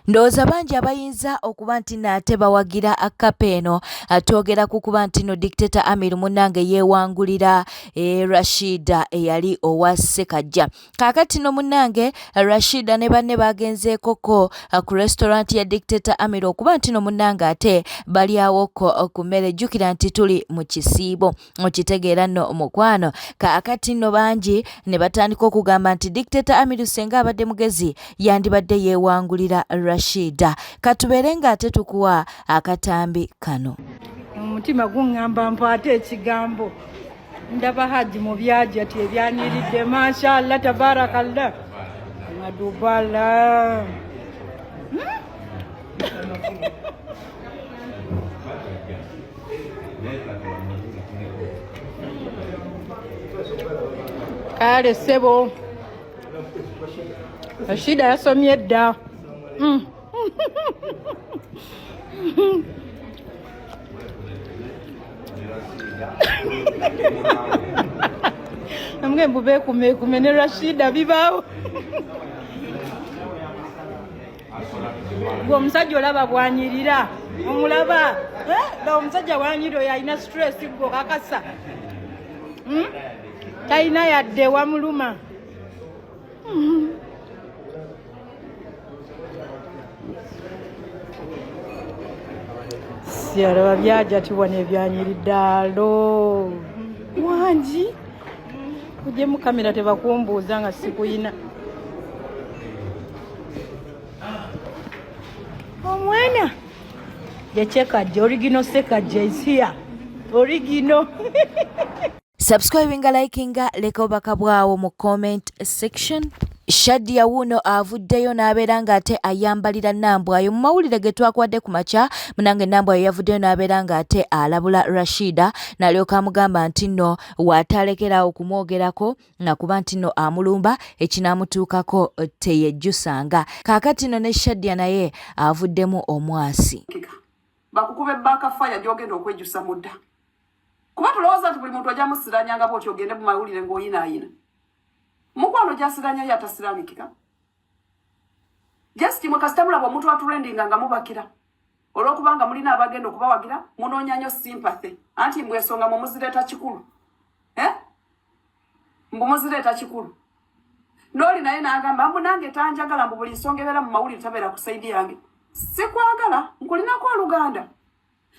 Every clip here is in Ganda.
Ndowooza bangi abayinza okuba nti naate bawagira akkapa eno. Twogera ku kuba nti no Dictator Amir munnange yeewangulira e Rashida eyali owa Ssekajja. Kaakati no munnange Rashida ne banne bagenzeekoko ku restaurant ya Dictator Amir okuba nti no munnange ate balyawoko ku mmere. Jjukira nti tuli mu kisiibo. Okitegeera nno mukwano. Kaakati nno bangi ne batandika okugamba nti Dictator Amiru senga abadde mugezi yandibadde yeewangulira Rashida. Katubeere ng'ate tukuwa akatambi kano. Omutima guŋŋamba mpaate ekigambo ndaba Haji mu byaja ti ebyanyiridde mashallah tabarakallah madubala. Kale ssebo Rashida yasomye dda. Namwe mbu beekumeekume ne Rashida bibaawo. Gwe omusajja olaba bwanyirira omulaba eh? Omusajja bwanyirira oyo alina stress gwe okakasa hmm? Talina yadde wamuluma. Siyalaba byaja tiwano ebyanyiridde alo wangi ujemu kamera tebakumbuuza nga sikuyina. Omwana jekyekajja origino sekajja is here origino. Subscribinga, likinga, leka obubaka bwawo mu comment section. Shadia wuuno avuddeyo n'abeera ng'ate ayambalira Nambwayo mu mawulire ge twakuwadde ku makya. Munange Nambwayo yavuddeyo n'abeera ng'ate alabula Rashida n'alyoka amugamba nti nno w'atalekera okumwogerako nakuba nti nno amulumba ekinaamutuukako teyejjusanga. Kaakati nno ne Shadia naye avuddemu omwasi. Bakukube back fire gy'ogenda okwejjusa mudda kuba tulowooza nti buli muntu ajja musiranyanga bw'oti ogende mu mawulire ng'oyinaayina mukwano gyasiranya ye atasiranikika. Just mwe kasita mulaba omuntu atrendinga nga mubakira olw'okubanga mulina abagenda okubawagira, munoonya nnyo sympathy anti mbw ensonga mwe muzireeta kikulu, eh? Mbu muzireeta kikulu n'oli naye n'agamba mbu nange tanjagala, mbu buli nsonga ebeera mu mawulire tabeera ku side yange. Sikwagala, nkulinako oluganda.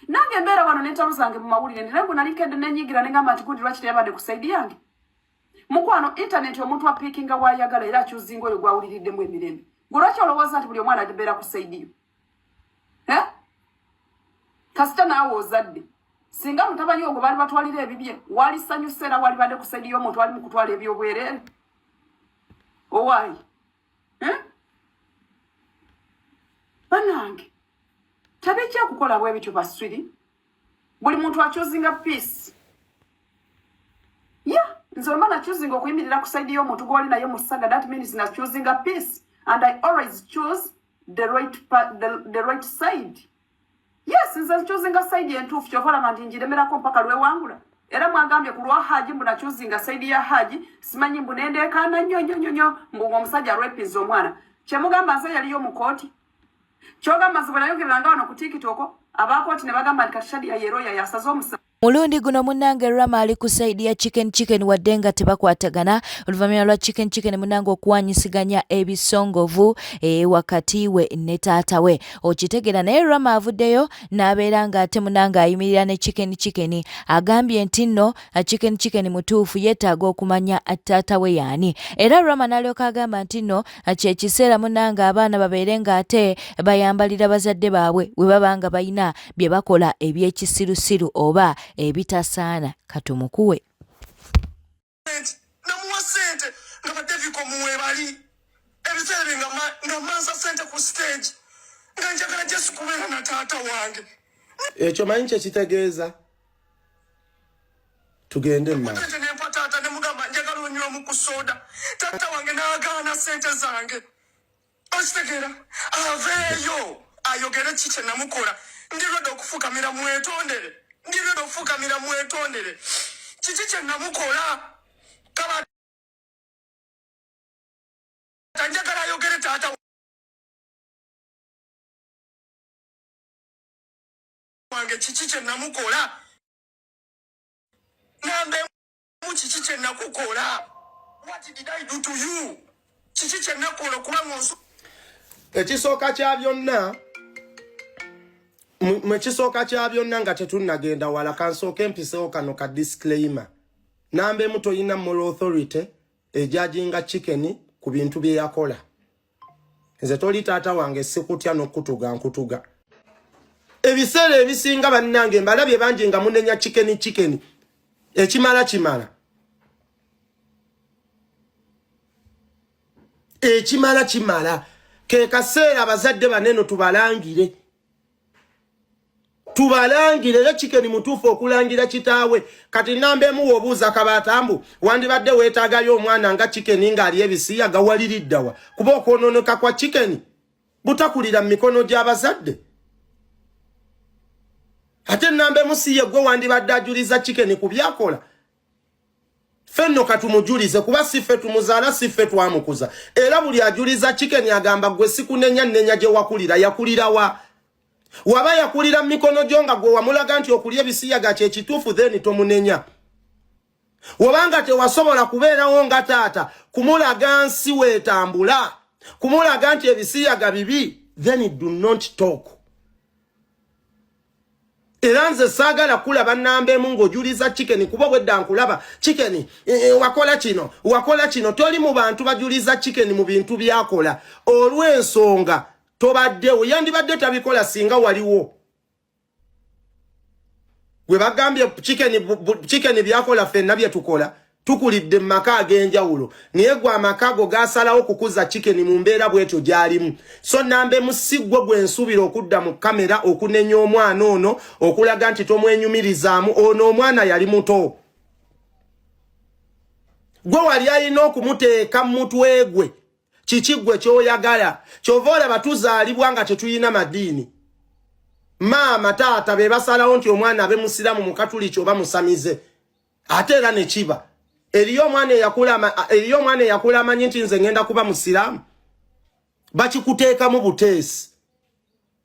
Nange embeera wano n'entalo zange mu mawulire ndira ngu nalikedde nenyigira nengamba nti gundi lwaki teyabadde ku side yange. Mukwano, internet omuntu apickinga wayagala era achoosinga oyo gwawuliriddemu emirembe. Gwe lwaki olowooza nti buli omwana abeera ku side yo, eh? Kasita naawe ozadde, singa mutabani ogwo baali batwalira ebibye walisanyusa era walibadde ku side y'omuntu ali mu kutwala ebyobwereere owaayi, eh? Banange, tebijja kukola bwe bityo baswiri. Buli muntu achoosinga peace ya nze wemba nachoosinga okuyimirira ku side y'omuntu gwoli naye mu saga, that means nachoosinga peace and I always choose the right side. Yes, nze nchoosinga side entuufu, kyova olaba nti ngiremerako mpaka lwewangula. Era mwagambye ku lwa Haji mbu nachoosinga side ya Haji, simanyi mbu nendeekaana nnyo nnyo nnyo nnyo mbu ng'omusajja arapinze omwana. Kyemugamba nze yaliyo mu kooti? Kyogamba nze bwe nayogereranga wano ku TikTok abakooti ne bagamba nti kati Shadia yeroya yasaze omusango? Mulundi guno munnange Rama ali ku side ya Chicken Chicken wadde nga tebakwatagana oluvannyuma lwa Chicken Chicken munnange okuwanyisiganya ebisongovu wakati we ne taata we, okitegeera. Naye Rama avuddeyo n'abeera ng'ate munnange ayimirira ne Chicken Chicken. Agambye nti nno Chicken Chicken mutuufu, yeetaaga okumanya taata we yaani. Era Rama n'alyoka agamba nti nno kyekiseera munnange abaana babeere ng'ate bayambalira bazadde baabwe bwe baba nga balina bye bakola eby'ekisirusiru oba ebitasaana. Katumukuwe. Namuwa sente nga badeviko muwebali ebiseera bye nga mansa sente ku stage nga njagala just kubeera na taata wange. Ekyo manyi kyekitegeeza tugende mu maaso. Sente nempa taata nemugamba njagala onywemu ku soda, taata wange n'agaana sente zange. Okitegeera? Aveeyo ayogere ki kye namukola. Ndi ready okufukamira mwetondere, ndi ready okufukamira mwetondere. Kiki kye namukola? Kaba njagala ayogere taata. Wange kiki kye namukola? Namba emu, kiki kye nakukola? What did I do to you? Kiki kye nakola okuba nga Ekisooka kya byonna, mu ekisooka kya byonna, nga tetunnagenda wala, kansooke mpisewo kano ka disclaimer. Namba emu, toyina moral authority ejudginga Chicken ku bintu bye yakola. Nze toli taata wange, sikutya n'okutuga nkutuga. Ebiseera ebisinga, bannange, mbalabye bangi nga munenya Chicken. Chicken ekimala kimala, ekimala kimala. Ke kaseera abazadde baneno tubalangire, tubalangire. Era Chicken mutuufu okulangira kitaawe. Kati namba emu, woobuuza Kabaatambu, wandibadde weetaagayo omwana nga Chicken ng'ali ebisiyaga, waliriddawa? Kuba okwonooneka kwa Chicken butakulira mu mikono gy'abazadde. Ate namba emu, si ye gwe wandibadde ajuliza Chicken ku byakola. Ffe nno katumujulize, kuba si ffe tumuzaala, si ffe twamukuza. Era buli ajuliza Chicken agamba, "Gwe sikunenya, nnenya gye wakulira." Yakulira wa? Waba yakulira mu mikono gyo nga gwe wamulaga nti okulya ebisiyaga kyekituufu, then tomunenya. Wabanga tewasobola kubeerawo nga taata kumulaga nsi weetambula, kumulaga nti ebisiyaga bibi, then do not talk. Era nze saagala kulaba namba emu ng'ojuliza Chicken, kuba bwedda nkulaba Chicken wakola kino, wakola kino. Toli mu bantu bajuliza Chicken mu bintu byakola, olw'ensonga tobaddewo. Yandibadde tabikola singa waliwo. Gwe bagambye Chicken byakola, ffenna bye tukola tukulidde mu maka ag'enjawulo, naye gwe amaka go gasalawo kukuza Chicken mu mbeera bw'etyo gy'alimu. So namba emu, si ggwe gwe nsuubira okudda mu kamera okunenya omwana ono, okulaga nti tomwenyumirizaamu. Ono omwana yali muto, gwe wali alina okumuteeka mu mutwe gwe kiki gwe kyoyagala. Kyova olaba tuzaalibwa nga tetulina madiini. Maama, taata be basalawo nti omwana abe musiramu, mukatuliki oba musamize. Ate era ne kiba eriyo omwana eyakula amanyi nti nze ngenda kuba musiraamu. Bakikuteekamu buteesi,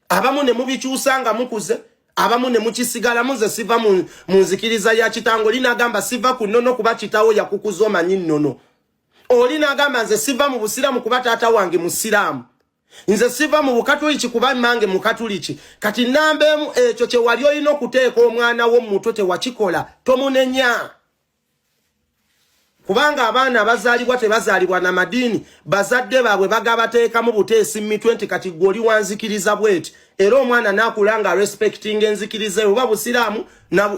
abamu ne mubikyusa nga mukuze, abamu ne mukisigalamu. Nze siva mu nzikiriza ya kitange. Oli n'agamba, "Siva ku nnono," kuba kitawo yakukuza omanyi nnono. Oli n'agamba, "Nze siva mu busiraamu kuba taata wange musiraamu. Nze siva mu bukatuliki kuba mange mukatuliki." Kati namba emu, ekyo kye wali olina okuteeka omwana wo mu mutwe tewakikola, tomunenya, kubanga abaana abazaalibwa tebazaalibwa na madiini. Bazadde baabwe bagabateekamu buteesi mu mitwe nti kati gwe oli wanzikiriza bweti. Era omwana n'akula nga respecting enzikiriza eyo, oba busiraamu.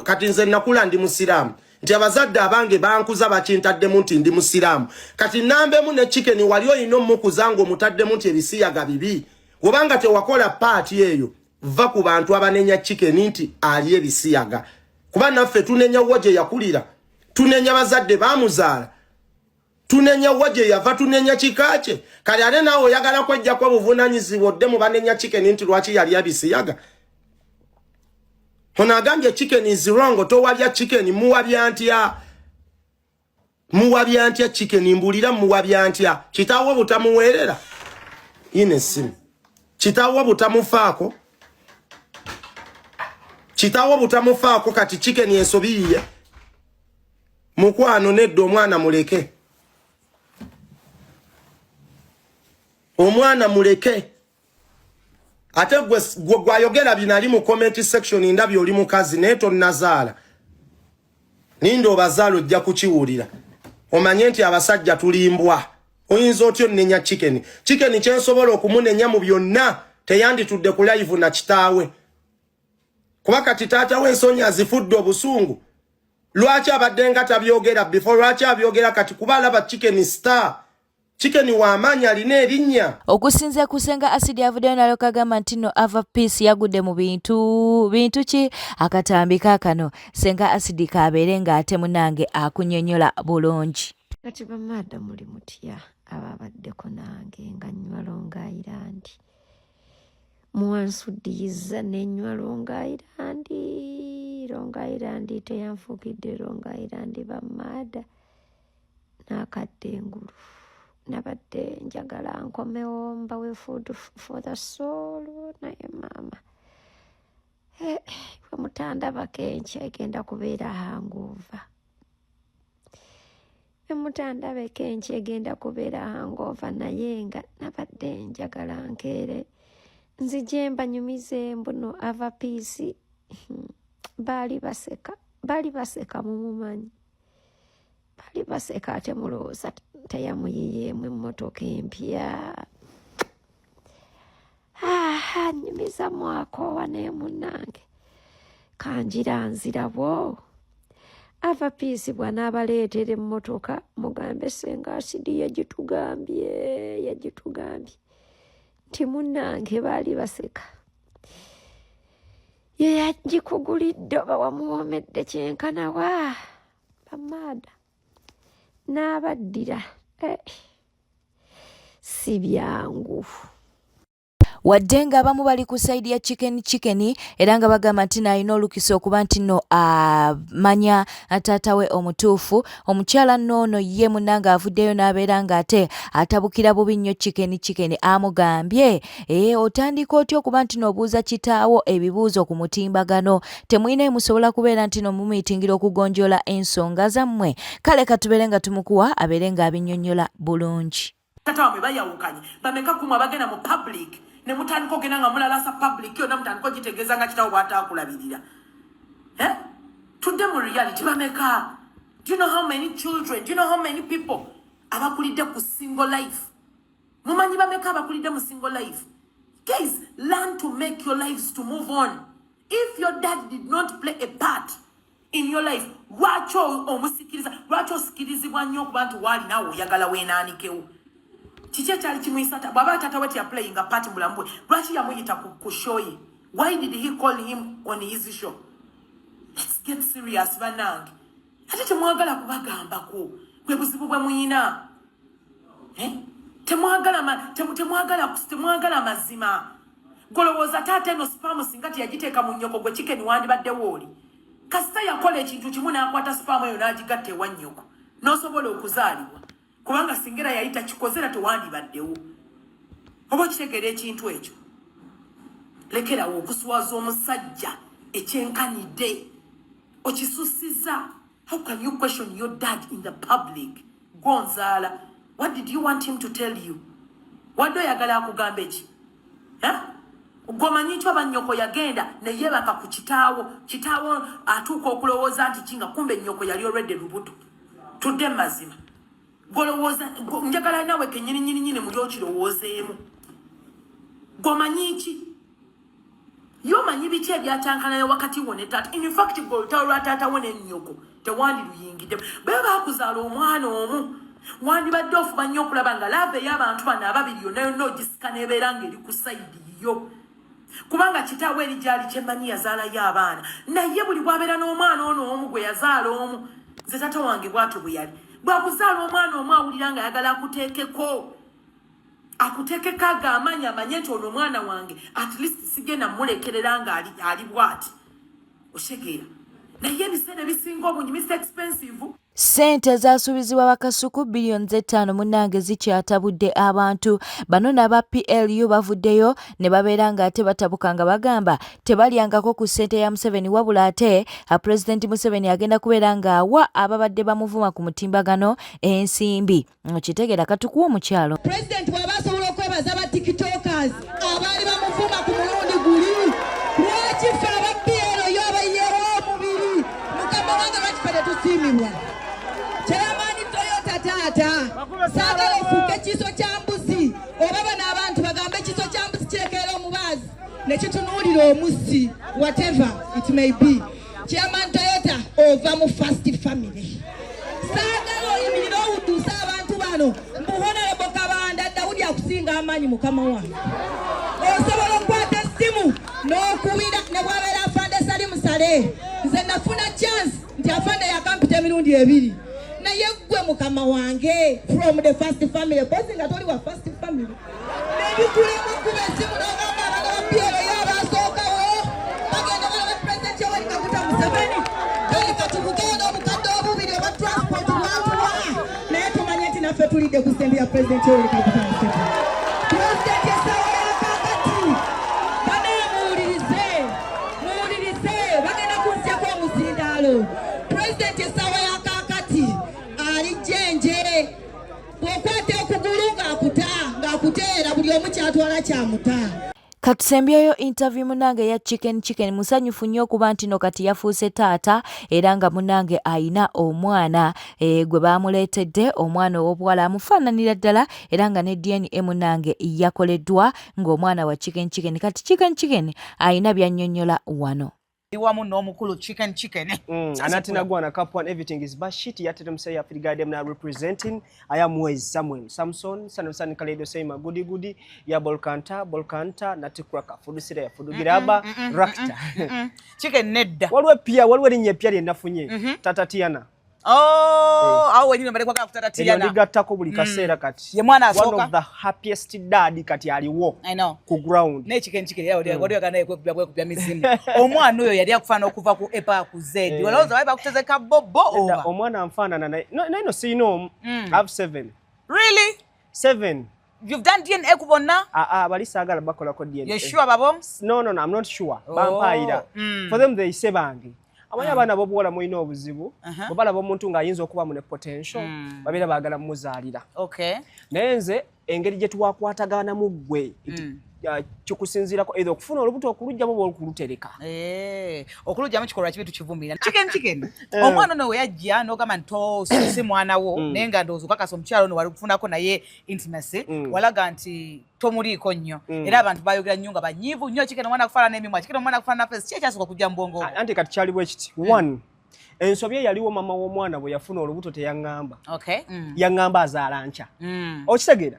Kati nze nakula ndi musiraamu, nti abazadde abange bankuza bakintaddemu nti ndi musiraamu. Kati namba emu, ne Chicken wali olina omukuza ng'omutaddemu nti ebisiyaga bibi. Kubanga tewakola part eyo, va ku bantu abanenya Chicken nti ali ebisiyaga, kuba naffe tunenya wa gye yakulira, tunenya bazadde bamuzaala, tunenya wa gye yava, tunenya kika kye. Kale ate naawe oyagala kwejjako obuvunanyizibwa, odde mu banenya Chicken nti lwaki yali abisiyaga. Ono agambye Chicken is wrong, towabya Chicken. Muwabya ntya? Muwabya ntya Chicken? Mbulira, muwabya ntya? Kitaawe butamuweerera ina essimu, kitaawe butamufaako, kitaawe butamufaako. Kati Chicken ensobi yiye? Mukwano, nedda, omwana muleke, omwana muleke. Ate gwe gwayogera bino ali mu comment section, ndabye oli mukazi naye tonnazaala. Ninda obazaala, ojja kukiwulira, omanye nti abasajja tulimbwa. Oyinza otya onnenya Chicken? Chicken kyensobola okumunenya mu byonna, teyanditudde ku live na kitaawe, kuba kati taata we ensonyi azifudde obusungu. Lwaki abadde nga tabyogera before? Lwaki abyogera kati? Kuba alaba Chicken star, Chicken w'amaanyi, alina erinnya. Okusinzia ku Senga Acid, avuddeyo nalyoka agamba nti no Ava Peace yagudde mu bintu. Bintu ki? Akatambi kaakano Senga Acid kabeere ng'ate munange akunyonyola bulungi. Kati bamaada, muli mutya ababaddeko nange nga nnywa Long Island? Mwansuddiyiza nenywa Long Island. Long Island teyanfuukidde Long Island, bamaada, n'akadde engulu. Nabadde njagala nkomewo mbawe food for the soul, naye maama. Bwe mutandabako enkya egenda kubeera hangover. Bwe mutandabeko enkya egenda kubeera hangover, naye nga nabadde njagala nkeere nzije mbanyumize mbuno Ava Peace. Baali baseka, baali baseka, mumumanyi, baali baseka, ate mulowooza teyamuyiyeemu emmotoka empya. Aha, nyumiza mwakoowa, naye munnange kanjira nzirabwo. Ava Peace bw'anaabaleetera emmotoka, mugambe Senga Asidi yagitugambye, yagitugambye nti munnange baali baseka, ye yagikugulidde oba wamuwomedde kyenkanawa bamaada n'abaddira. Eh, si byangu. Wadde ng'abamu bali ku side ya Chicken Chicken era nga bagamba nti naalina olukisa okuba nti nno amanya taata we omutuufu, omukyala nno ono ye munnange avuddeyo n'abeera ng'ate atabukira bubi nnyo Chicken Chicken. Amugambye, ee, otandika otya okuba nti n'obuuza kitaawo ebibuuzo ku mutimbagano? Temulina musobola kubeera nti no mumiitingira okugonjoola ensonga zammwe? Kale katubeere nga tumukuwa abeere ng'abinnyonnyola bulungi. Tata wamwe bayawukanye. Bameka kumwe abagenda mu public ne mutandika ogenda nga mulalasa public yonna, mutandika ogitegeeza nga kitawo bw'ataakulabirira? Eh? Tudde mu reality. Bameka? Do you know how many children, do you know how many people abakulidde ku single life? Mumanyi bameka abakulidde mu single life? Guys, learn to make your lives to move on. If your dad did not play a part in your life, lwaki omusikiriza? Lwaki osikirizibwa nnyo okuba nti waali naawe oyagala weenaanikewo? Kiki ekyali kimuyisa? Bw'aba taata we teyaplayinga part mu bulamu bwe, lwaki yamuyita ku show ye? Why did he call him on his show? Let's get serious, bannange. Ate temwagala kubagambako, bwe buzibu bwe muyina. Eh? Temwagala mazima. Golowooza taata eno sperm singa teyagiteeka mu nnyoko gwe Chicken, wandibaddewo oli? Kasita yakola ekintu kimu n'akwata sperm eyo n'agigatta ewa nnyoko n'osobola okuzaalibwa, kubanga singa era yali takikoze era tewandibaddewo. Oba okitegeera ekintu ekyo? Lekerawo okuswaza omusajja ekyenkanidde, okisusiza. How can you question your dad in the public? Gonzaala, what did you want him to tell you? Wadde oyagala akugambe ki? Gwomanyi ki oba nnyoko yagenda neyeebaka ku kitaawo, kitaawo atuuka okulowooza nti ki, nga kumbe nnyoko yali olwedde lubuto? Tudde mazima. Golowooza, njagala nawe kenyini nyini nyini muli okirowoozeemu. Gwomanyi ki? Ye omanyi biki ebyakyankanayo wakati wo ne taata? In fact, gwe olutalo lwa taata wo nennyoko tewandiluyingidde. Bwe bakuzaala omwana omu, wandibadde ofuba nnyo okulaba nga love ey'abantu bano ababiri yonna yonna ogisika n'ebeera ng'eri ku side yo, kubanga kitaawe eri gyali kyemmanyi yazaalayo abaana, naye buli bwabeera n'omwana ono omu gwe yazaala omu. Nze taata wange bwatyo bwe yali, bwakuzaala omwana omu awulira nga ayagala akuteekeko, akuteekeko ago amaanyi, amanye nti ono omwana wange at least sigenda mulekerera nga ali bwati. Otegeera? Naye ebiseera ebisinga obungi, Mr Expensive. Ssente ezaasuubizibwa Bakasuku 5 billion munnange zikyatabudde abantu bano. N'aba PLU bavuddeyo ne babeera ng'ate batabuka nga bagamba tebalyangako ku ssente ya Museveni, wabula ate Pulezidenti Museveni agenda kubeera ng'awa ababadde bamuvuma ku mutimbagano ensimbi. Okitegeera? Katukuwa omukyalo. Pulezidenti bw'aba asobola okwebaza ba TikTokers abaali bamuvuma ku mulundi guli, lwaki ffe aba PLU abayiyewo omubiri, mukama wange, lwaki ffe tetusiimibwa? Chairman Toyota, taata, saagala ofuuke ekiiso kya mbuzi, oba bano abantu bagambe ekiiso kya mbuzi kirekeera omubaazi ne kitunuulira omussi. Whatever it may be, Chairman Toyota, ova mu first family. Saagala oyimirire owudduuse abantu bano mbu Honorable Kabanda Dawudi akusinga amaanyi. Mukama wange, osobola okukwata essimu n'okubira ne bwabeera Afande Salimu Sale. Nze nafuna chance nti afande yakampita emirundi ebiri, naye gwe mukama wange from the first family, bosi, nga toli wa first family, nebikulemu okuba essimu n'ogamba abaana ba PLU abasookawo bagenda balaba Pulezidenti Yoweri Kaguta Museveni. Kale katubukeyo n'obukadde obubiri obwa transport bwatuwa, naye tumanye nti naffe tulidde ku ssente ya Pulezidenti Yoweri Kaguta Museveni. Pulezidenti, essaawa ya kaakati, bane muwulirize, muwulirize. ngalo. Pulezidenti essaawa ya kaakati ali jjenje, bw'okwata okugulu ng'akuta ng'akuteera, buli omu kyatwala kyamuta. Katusembyeyo interview munange ya Chicken Chicken. Musanyufu nnyo okuba nti no kati yafuuse taata, era nga munange ayina omwana gwe bamuleetedde, omwana ow'obuwala amufaananira ddala, era nga ne DNA munange yakoleddwa ng'omwana wa Chicken Chicken. Kati Chicken Chicken ayina byannyonnyola wano. Wamu n'omukulu Chicken Chicken. Anatina Gwana Cup One, everything is bashit. Yatetem say Africa them now representing. I am Wes Samuel Samson, Son of San Kaledo Sema Goody Goody, Ya Bolkanta, Bolkanta, Natikraka, Fudusire, Fudugiraba, Rakta. Chicken nedda. Waliwo epya, waliwo erinnya epya lye nafunye. Tata Tiana. Oh, awo wenyini mbadde kwagala kutata Eryo Tiana. ndigattako buli kaseera kati. Ye mwana One asooka. of the happiest dad kati aliwo I know. ku ground. Naye Chicken Chicken yali wali wagana naye kwekubya kwekubya mizimu. Omwana oyo yali akufaana okuva ku epa ku Z. Olowooza bali bakuteze ka bobo Nedda, oba? omwana anfaanana naye no, naye no sirina omu. I have seven. Really? Seven. You've done DNA ku bonna? Ah, ah, bali saagala bakolako DNA. You're sure babo? No, I'm not sure. Oh, Bampaayira. For them they say bange. Amanyi abaana b'obuwala mulina obuzibu. Bwe balaba omuntu ng'ayinza okubamu ne potential, babeera baagala muzaalira. Naye nze engeri gye twakwataganamu ggwe, kikusinziirako either okufuna olubuto okulugyamu oba okulutereka. Okulugyamu kikolwa kibi, tukivumira. Chicken Chicken. Omwana ono we yajja n'ogamba nti si mwana wo, naye nga ndowooza okakasa omukyalo ono wali kufunako naye intimacy, walaga nti tomuliiko nnyo. Era abantu bayogera nnyo nga banyiivu nnyo, Chicken omwana kufaanana emimwa, Chicken omwana kufaanana face. Ki ekyasooka okujja mu bwongo bwo? Anti kati kyali bwe kiti. One, ensobi eyaliwo, mama w'omwana bwe yafuna olubuto teyaŋŋamba. Yaŋŋamba azaala nkya. Okitegeera?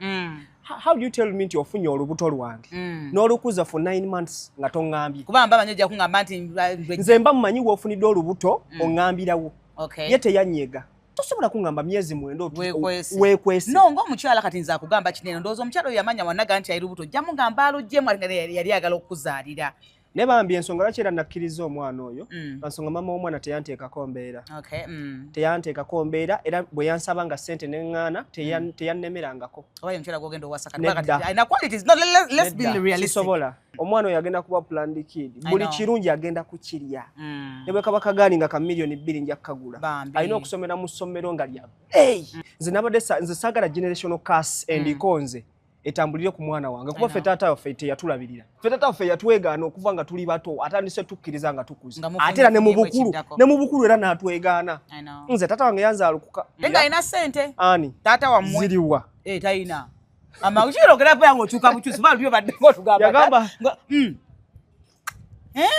How do you tell me nti ofunye olubuto lwange n'olukuza for 9 months nga toŋŋambye? Kuba mba manyi ojja kuŋŋamba nti Nze mba mumanyi w'ofunidde olubuto, oŋŋambirawo. Ye teyanyega. Tosobola kuŋŋamba myezi 9 Weekwese. Weekwese. No, ng'omukyala kati nze akugamba kinene, ndowooza omukyala oyo yamanya wanaga nti ali lubuto, ojja mugamba aluggyemu, ate nga yali ayagala okukuzaalira. Naye bambi ensonga lwaki era nakkiriza omwana oyo, ensonga mama w'omwana teyanteekako mbeera. Teyanteekako mbeera, era bwe yansaba nga ssente neŋŋaana, teyannemerangako. Oba ye mukyala gwogenda owasa kati? Nedda. Kati alina qualities. No, let's be Nedda, realistic. sisobola. Omwana oyo agenda kuba planned kid. I Buli know. kirungi agenda kukirya. Ne bwe kaba kagaali nga ka miliyoni 2 nja kukagula. Bambi. Alina okusomera mu ssomero nga lya bbeeyi. Nze nabadde nze saagala generational curse endiko nze etambulire ku mwana wange, kuba ffe taata waffe teyatulabirira. Ffe taata waffe yatwegaana okuva nga tuli bato, atandise tukkiriza nga tukuze. Nga mufunye Ate era ne mu funyeemu bukulu, ekiddako. ne mu bukulu era n'atwegaana. I know. Nze taata wange yanzaalukuka. Naye nga alina ssente. Ani? Taata wammwe. Ziriwa? Eh, talina. Ama ukiro kera yange okyuka bukyusi ba lubyo badde ng'otugamba. Yagamba- Eh?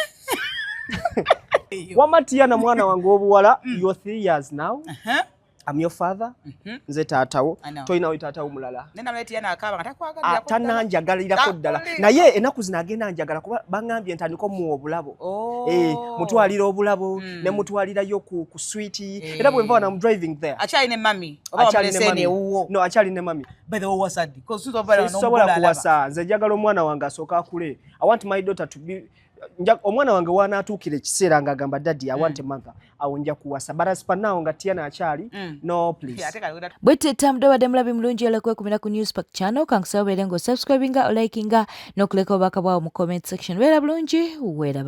Wamma Tiana mwana wange w'obuwala, you're 3 years now. I'm your father. Nze taatawo. I know. Tolinawo taatawo mulala. Nena lweti yana akaba nga Ah, takwagalira. tananjagalirako ddala, naye ennaku zino agenda njagala, kuba baŋŋambye ntandika omuwa obulabo. Oh. Eh, mutwalira obulabo ne mutwalirayo ku switi, era bwe nva wano I'm driving there. Akyali ne mami oba Akyali ne wamulese mami. ewuwo? No, akyali ne mami. By the way, wasaddi. Because tusobola Sisobola kuwasa. Nze njagala omwana wange asooka akule. I want my daughter to be omwana wange wanaatuukira ekiseera ng'agamba, "Daddy, I want a mother," awo nja kuwasa, but as per now nga Tiana akyali, no, please. Bwetyo etambudde. Obadde mulabi mulungi era kwekumira ku Newspark channel. Kankusaba obeere ng'osubscribinga, olikinga n'okuleka obubaka bwawo mu comment section. Beera bulungi, weeraba.